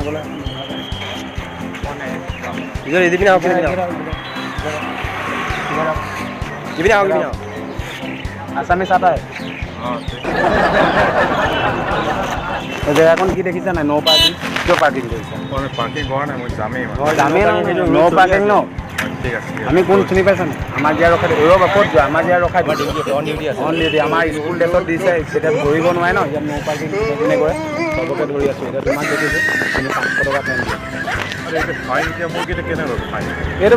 আগলৈ। ইপিনে আহক, ইপিনে আহক, ইপিনে আহক, ইপিনে আহক। আছামিজ আটাই। এই জেগাখন কি দেখিছা নাই? ন' পাৰ্কিং। কিয় পাৰ্কিং কৰিছা? পাৰ্কিং কৰা নাই, মই যামেই মানে। যামেই নহয়, ন' পাৰ্কিং ন। ঠিক আছে। আমি কোন চিনি পাইছা নাই? আমাক ইয়াত ৰখাই দিয়ে। ৰ'বা, ক'ত যোৱা? আমাক ইয়াত ৰখাই দিয়ে। অন ডিউটি আছে। On duty. আমাৰ স্কুল ড্ৰেছত দিছে, তেতিয়া ধৰিব নোৱাৰে ন। ইয়াত ন' পাৰ্কিং কোনে কৰে? চবকে ধৰি আছোঁ। এতিয়া তোমাক দেখিছোঁ, তুমি 500 টকা ফাইন দিয়া। আৰে, এইটো ফাইন এতিয়া মোৰ কেতিয়া কেনেকুৱা ফাইন? এইটো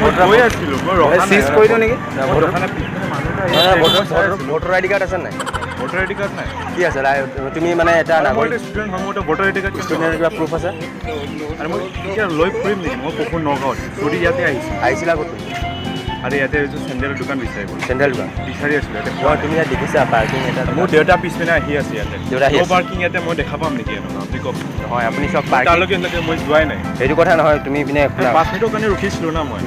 মই গৈ আছিলোঁ, মই ৰখা নাই। চিজ কৰি দিওঁ নেকি? মই ৰখা নাই, পিছপিনে মানুহ এটা আহি আছে, ভোটাৰ চাই আছিলোঁ। ভোটাৰ আইডি কাৰ্ড আছে নাই? ভোটাৰ আইডি কাৰ্ড নাই। কি আছে? তুমি মানে এটা মই নাগৰিক এতিয়া ষ্টুডেণ্ট হয়, মোৰ এতিয়া ভোটাৰ আইডি কাৰ্ড। ষ্টুডেণ্টৰ কিবা প্ৰুফ আছে? আৰু মই এতিয়া লৈ ফুৰিম নেকি? মই পশুৰ নগাঁৱত ফুৰি ইয়াতে আহিছোঁ। আহিছিলা ক'ত তুমি? আৰু ইয়াতে আহিছোঁ চেণ্ডেলৰ দোকান বিচাৰিব। চেণ্ডেল দোকান বিচাৰি আছিলোঁ ইয়াতে। নহয়, তুমি ইয়াত দেখিছা পাৰ্কিং এটা? মোৰ দেউতা পিছপিনে আহি আছে ইয়াতে। দেউতা আহি ন' আছে। পাৰ্কিং ইয়াতে মই দেখা পাম নেকি এনেকুৱা? আপুনি কওক। নহয়, আপুনি চব পাৰ্কিং তালৈকে এনেকৈ মই যোৱাই নাই। সেইটো কথা নহয়, তুমি ইপিনে শুনা। 5 মিনিটৰ কাৰণে ৰখিছিলোঁ না মই।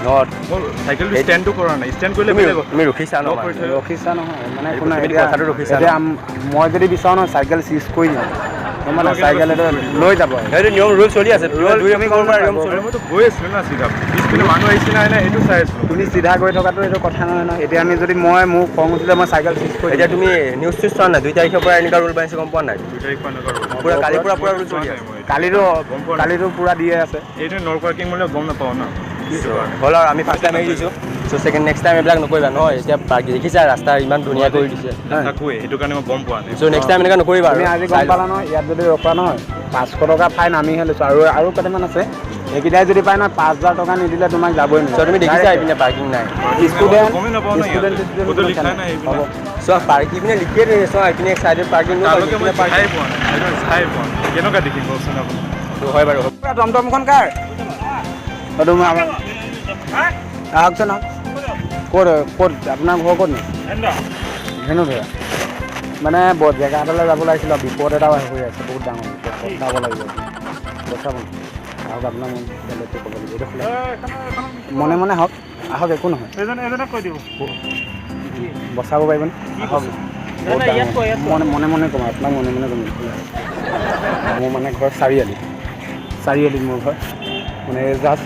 নহয়। মই চাইকেলটো ষ্টেণ্ডটো কৰা নাই, ষ্টেণ্ড কৰিলে তুমি বেলেগ কথা। তুমি ৰখিছা ন? লক কৰি থৈ ৰখিছা নহয় মানে সেইটো শুনা তুমি এতিয়া কথাটো ৰখিছা ন? এতিয়া মই যদি বিচাৰোঁ নহয়, চাইকেল চিজ কৰি দিওঁ। গম পালা? চাইকেল এইটো লৈ যাব। সেইটো নিয়ম ৰুল চলি আছে। দুই তুমি গম পৰা নিয়ম পাবা। চলি আৰে, মইতো গৈ আছিলোঁ না চিধা, পিছপিনে মানুহ আহিছে নাই নাই সেইটো চাই আছিলোঁ। তুমি চিধা গৈ থকাটো এইটো কথা নহয় নহয়। এতিয়া আমি যদি মই মোক খং উঠিলে মই চাইকেল চিজ কৰি এতিয়া দিম। তুমি নিউজ চিউজ চোৱা নাই? 2 তাৰিখৰ পৰা এনেকুৱা ৰুল বনাইছে, গম পোৱা নাই? 2 তাৰিখ পৰা এনেকুৱা ৰুল। পুৰা কালিৰ পৰা পুৰা ৰুল চলি আছে। কালিতো গম পোৱা নাই। কালিতো পুৰা দিয়ে আছে। এইটো ন' পাৰ্কিং বুলি গম নাপাওঁ ন, সেইটো কাৰণে। হ'ল আৰু, আমি ফাৰ্ষ্ট টাইম এৰি দিছোঁ। চ' ছেকেণ্ড নেক্সট টাইম এইবিলাক নকৰিবা নহয়। এতিয়া দেখিছা, ৰাস্তা ইমান ধুনীয়া কৰি দিছে। নাথাকোৱেই, সেইটো কাৰণে মই গম পোৱা নাই। চ' নেক্সট টাইম এনেকুৱা নকৰিবা আৰু। তুমি আজি গম চাই লোৱা। পালা নহয়? ইয়াত যদি ৰখা নহয়, 500 টকা ফাইন আমিহে লৈছোঁ। আৰু কেইটামান আছে, সেইকেইটাই যদি পায় নহয়, 5,000 টকা নিদিলে তোমাক যাবই নোৱাৰে। চ' তুমি দেখিছা এইপিনে পাৰ্কিং নাই। ষ্টুডেণ্ট গমেই নাপাওঁ ন ইয়াতে। ষ্টুডেণ্ট ষ্টুডেণ্ট ক'তো লিখা নাই হ'ব। এইবিলাক। চোৱা, পাৰ্কিং পিনে লিখিয়ে থৈছে। চোৱা, এইপিনে চাইডত পাৰ্কিং। তালৈকে মই চাই পোৱা নাই, সেইটো চাই পোৱা নাই। কেনেকুৱা দেখিম কওকচোন আপুনি? হয় বাৰু। টমটমখন কাৰ? অ, তুমি আমাৰ আহকচোন, আহক। ক'ত ক'ত আপোনাৰ ঘৰ ক'ত নো? ধেনু ধৰা মানে বৰ জেগা এটালৈ যাব লাগিছিলে। বিপদ এটা হৈ আছে, বহুত ডাঙৰ বিপদ, বচাব লাগিব। বচাব আহক। আপোনাক মই বেলেগকৈ ক'ব লাগিব। এইটো খোলা। মনে মনে আহক, আহক, একো নহয়। বচাব পাৰিবনে? আহক, বহুত ডাঙৰ। মনে মনে মনে ক'ম আপোনাক, মনে মনে ক'ম। এইফালে আহক। মোৰ মানে ঘৰ চাৰিআলি, চাৰিআলিত মোৰ ঘৰ। মানে জাষ্ট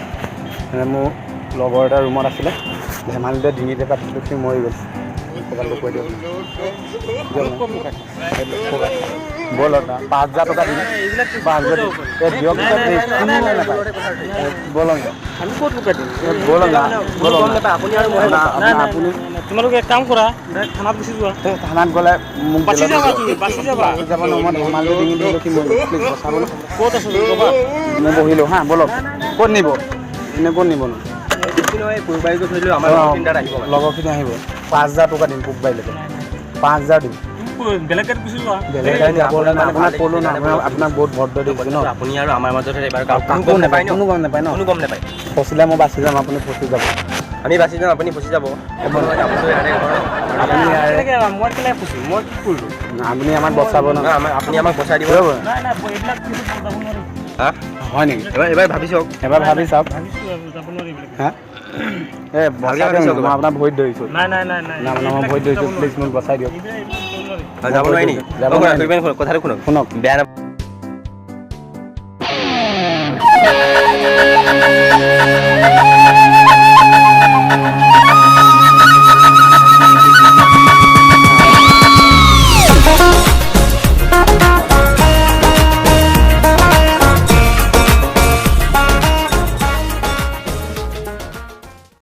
মানে মোৰ লগৰ এটা ৰুমত আছিলে, ধেমালিতে ডিঙিতে পাতিছিলোঁ, সি মৰি গ'ল। ক'ৰবাত লুকুৱাই দিয়ক না। দিয়ক না। ব'লক না, 5,000 টকা দিম, 5,000 দিম। এই দিয়ক, প্লিজ, কোনো নাপায়। এই ব'লক না। আমি ক'ত লুকাই দিম? এই ব'লক না, ব'লক গম না। নাপায় আপুনি আৰু মই। আপুনি তোমালোকে এক কাম কৰা, ডাইৰেক্ট থানাত গুচি যোৱা। এই থানাত গ'লে মোক বাচি জেলত যাবা দিব। তুমি, বাচি যাবা। বাচি যাব ন? মই ধেমালিতে ডিঙিত দিলোঁ, সি মৰি গ'ল। প্লিজ বচাব ন। ক'ত আছে তুমি ক'বা? মই বহিলোঁ হা। ব'লক, ক'ত নিব এনে, ক'ত নিব নো? বেছি নহয়, পূৰ্বাৰী গৈ থৈ দিলেও আমাৰ লগৰ তিনিটাত আহিব মানে। লগৰখিনি আহিব। 5,000 টকা দিম, পূববাৰীলৈকে 5,000 দিম। তুমি বেলেগ গাড়ীত গুচি যোৱা। বেলেগ গাড়ীত যাব নাই। আপোনাক ক'লো ন, আপোনাক বহুত ভদ্ৰ দেখিছোঁ ন। আপুনি আৰু আমাৰ মাজত এবাৰ কোনো কাকো গম নাপায়, নাপায় ন? কোনো গম নাপায় ন। কোনো গম নাপায়। ফচিলে মই বাচি যাম, আপুনি ফচি যাব। আমি বাচি যাম, আপুনি ফচি যাব। একো নহয়, আপুনিতো ইয়াৰে ঘৰ। আপুনি ইয়াৰে কেনেকে মই কেনেকে ফুচিম? মই কি কৰিলোঁ? আপুনি আমাক বচাব ন? নহয়, আপুনি আমাক বচাই দিব। ৰ'ব। নাই নাই, এইবিলাক কিন্তু যাব নোৱাৰি। হা? হয় নেকি? এবাৰ এবাৰ ভাবি চাওক। এবাৰ ভাবি চাওক। ভাবিছোঁ আৰু, যাব নোৱাৰি এইবিলাক। হা, এই বচাই ভাবি দিয়ক চাওক। না, মই আপোনাক ভৰিত ধৰিছোঁ। নাই নাই নাই নাই। না না, মই ভৰিত ধৰিছোঁ, প্লিজ মোক বচাই দিয়ক। এইবিলাক এইবিলাক কৰিব নোৱাৰি। যাব নোৱাৰি নেকি? যাব অ, নোৱাৰি। শুনা, শুনক, কথাটো শুনক। শুনক। বেয়া নাপাব।